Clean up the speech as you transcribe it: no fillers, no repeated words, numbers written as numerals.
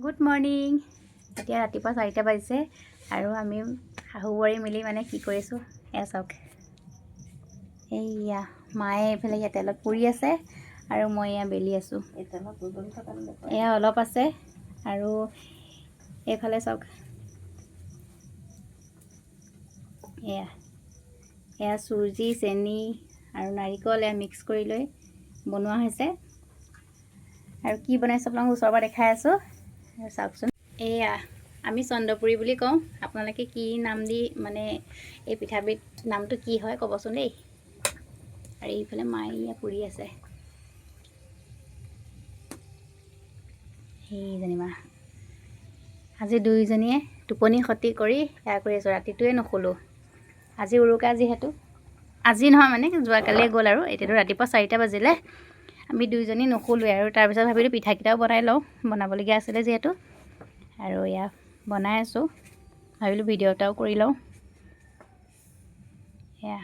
Good morning. এতিয়া ৰাতিপুৱা 4টা বাজিছে আৰু আমি শাহু বোৱাৰী মিলি মানে কি কৰিছোঁ এয়া চাওক। এইয়া মায়ে এইফালে ইয়াত তেলত পুৰি আছে আৰু মই এয়া বেলি আছোঁ। এয়া অলপ আছে আৰু এইফালে চাওক, এয়া এয়া চুজি, চেনি আৰু নাৰিকল এয়া মিক্স কৰি লৈ বনোৱা হৈছে। আৰু কি বনাইছোঁ আপোনালোকক ওচৰৰ পৰা দেখাই আছোঁ আৰু চাওকচোন। এয়া আমি চন্দ্ৰপুৰি বুলি কওঁ, আপোনালোকে কি নাম দি মানে এই পিঠাবিধ নামটো কি হয় ক'বচোন দেই। আৰু এইফালে মায়ে এয়া পুৰি আছে। সেইজনী মা। আজি দুয়োজনীয়ে টোপনি খতি কৰি এয়া কৰি আছোঁ, ৰাতিটোৱে নুশুলোঁ। আজি উৰুকা যিহেতু, আজি নহয় মানে যোৱাকালিয়ে গ'ল আৰু এতিয়াতো ৰাতিপুৱা 4টা বাজিলে। আমি দুয়োজনী নুশুলোৱে আৰু তাৰপিছত ভাবিলোঁ পিঠাকেইটাও বনাই লওঁ, বনাবলগীয়া আছিলে যিহেতু। আৰু এয়া বনাই আছোঁ, ভাবিলোঁ ভিডিঅ' এটাও কৰি লওঁ। এয়া।